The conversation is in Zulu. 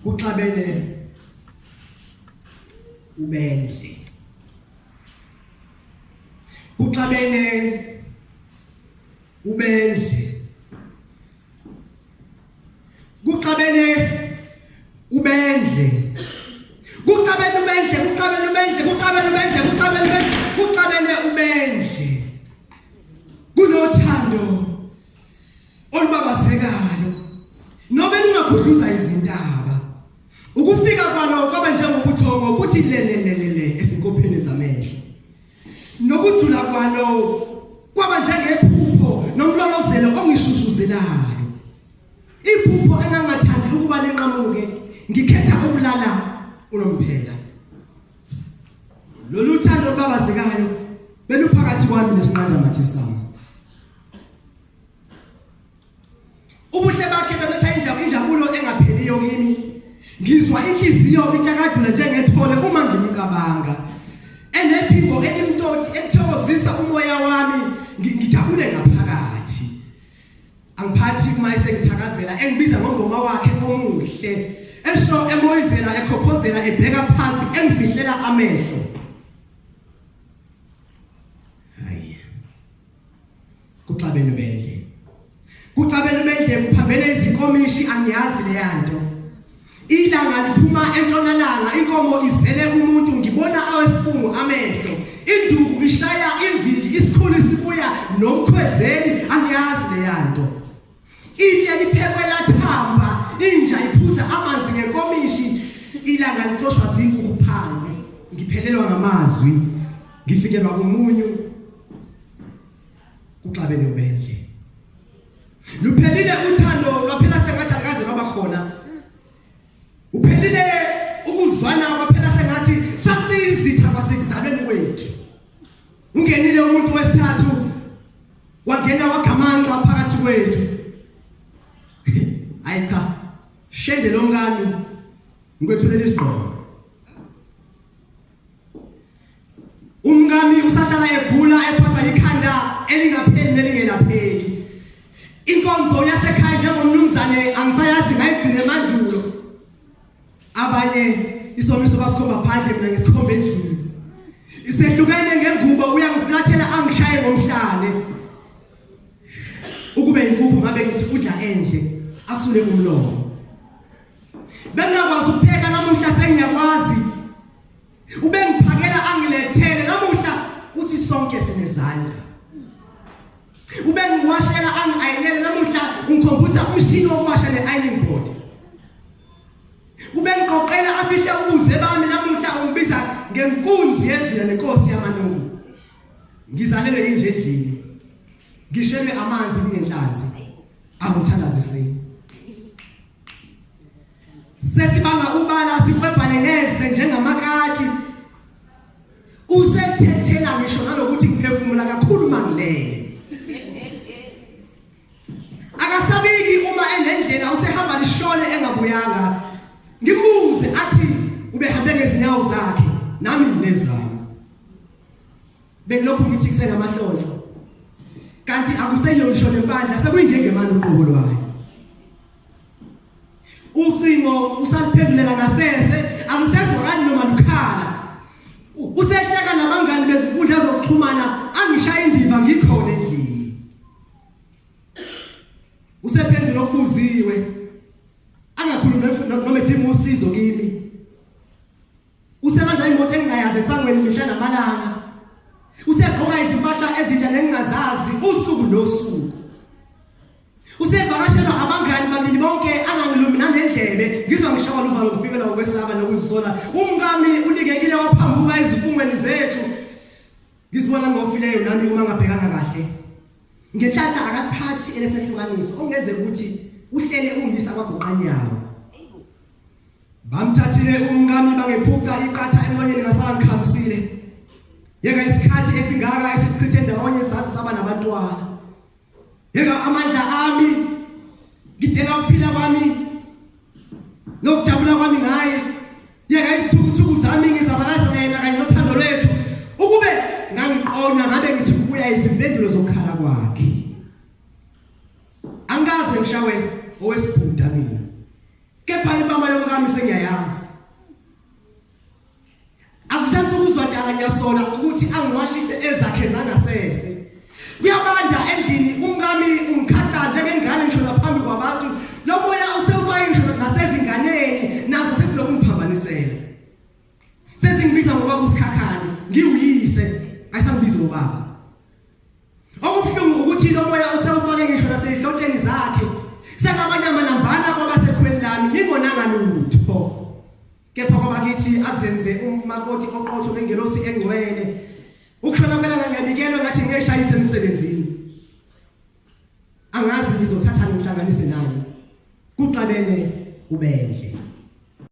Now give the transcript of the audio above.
Kuxabene ubendle. Kuxabene ubendle. Kuxabene ubendle. Kuxabene ubendle, kuxabene ubendle, kuxabene ubendle, kuxabene ubendle, kuxabene ubendle. Kunothando olubabazekayo noma elingagudluza izintaba. Ukufika kwalo kwaba njengobuthongo kuthi lelelelele ezinkopheni zamehlo. Nokujula kwalo kwaba njengephupho nomlolozelo ongishushuzelayo. Iphupho engangathandi ukuba linqamuke, ngikhetha ukulala unomphela. Lolu thando olubabazekayo beluphakathi kwami nesinqandamathe sami. Ubuhle bakhe beletha injabulo engapheliyo kimi. Ngizwa inhliziyo itshakadula njengethole uma ngimcabanga. Enephimbo elimtoti ethokozisa umoya wami ngijabule ngaphakathi. Angiphathi uma esengithakazela engibiza ngongoma wakhe omuhle. Esho emoyizela ekhophozela ebheka phansi engifihlela amehlo. Hayi. Kuxabene ubendle. Kuxabene ubendle kuphambene izinkomishi angiyazi leyanto. Ilanga liphuma entshonalanga inkomo izele umuntu ngibona awesifungo amehlo. Induku ishaya imviki isikhulu sibuya nomkhwezeli angiyazi leyanto. Itshe liphekwe lathamba inja iphuza amanzi ngenkomishi ilanga lixoshwa zinkukhu phansi ngiphelelwa ngamazwi ngifikelwa umunyu kuxabene ubendle luphelile uthando lwaphela sengathi akaze baba khona uphelile ukuzwana kwaphela sengathi sasizitha kwasekuzalweni kwethu ungenile umuntu wesithathu wangena wagamanxa phakathi kwethu hayi cha shende lomkami ngikwethulela isigqoko Umkami usahlala egula ephathwa yikhanda elingapheli nelingelapheki. Inkonzo yasekhaya njengomnumzane angisayazi ngayigcina emandulo. Abanye isomiso basikhomba phandle mina ngisikhomba endlini. Isehlukene ngengubo uyangiflathela angishaye ngomhlane. Ukube inkukhu ngabe ngithi udla endle asule umlomo. Bengingakwazi ukupheka namuhla sengiyakwazi. Ubengiphakela angilethele namuhla uthi sonke sinezandla. Ubengiwashela angi-ayinele namuhla ungikhombusa umshini wokuwasha ne-ironing board. Ubengiqoqela afihle ubuze bami namuhla ungibiza ngenkunzi yevila nenkosi yamanuku. Ngizalelwe yinje endlini. Ngishelwe amanzi kungenhlanzi. Angithandaziseni. Sesibanga ubala sihwebhane ngeze njengamakati. Usethethela ngisho nalokuthi ngiphefumula kakhulu mangilele. Akasabiki uma enendlela usehamba lishone engabuyanga. Ngimbuze athi ubehambe ngezinyawo zakhe nami nginezami. Bengilokhu ngithi kusenamahlonhlo. Kanti akuseyiyo ngisho nempandla sekuyingengemane uqobo lwayo. Ucingo usaliphendulela ngasese alusezwakali noma lukhala. Usehleka nabangani bezinkundla zokuxhumana angishaya indiva ngikhona endlini. Usephendula okubuziwe. Angakhulumi noma edinga usizo kimi. Uselanda imoto engingayazi esangweni mihla namalanga. Usegqoka izimpahla ezintsha nengingazazi usuku nosuku. Usevakashelwa abangani babili bonke angangilumi nangendlebe ngizwa ngishawa luvalo kufikelwa ukwesaba nokuzisola. Umkami ulikekile waphambuka ezifungweni zethu. Ngizibona ngofileyo nami uma ngabhekanga kahle. Ngenhlanhla akaphathi elesehlukaniso okungenzeka ukuthi uhlele ungisa kwagoqanyawo. Bamthathile umkami bangephuca iqatha emlonyeni ngasala ngikhamisile. Yeka isikhathi esingaka esisichithe ndawonye saze saba nabantwana. Yeka amandla ami ngidela ukuphila kwami nokujabula kwami ngaye. Yeka izithukuthuku zami ngizabalaza yena kanye nothando lwethu. Ukube ngangiqonywa ngabe ngithi kubuya izimpendulo zokukhala kwakhe. Angikaze ngishawe owesibhuda mina. Kepha impama yomkami sengiyayazi. Akusenzi ukuzwa tshaka ngiyasola ukuthi angiwashise ezakhe zangasese. Kuyabanda endlini umkami ungikhatha njengengane ngisho naphambi kwabantu. Lo moya usewufake ngisho nasezinganeni nazo sesilokungiphambanisela. Sezingibiza ngoba usikhakhane ngiwuyise ayisangibizi ngobaba. Okubuhlungu ukuthi lo moya usewufake ngisho nasezihlotsheni zakhe. Sekabanye amanambana kwabasekhweni lami ngingonanga lutho. Kepha kwabakithi azenze umakoti oqotho nengelosi engcwele. Ukushona kwelanga ngiyabikelwa ngathi ngiyeshayisa emsebenzini. Angazi ngizothatha ngihlanganise nani. Kuxabene ubendle.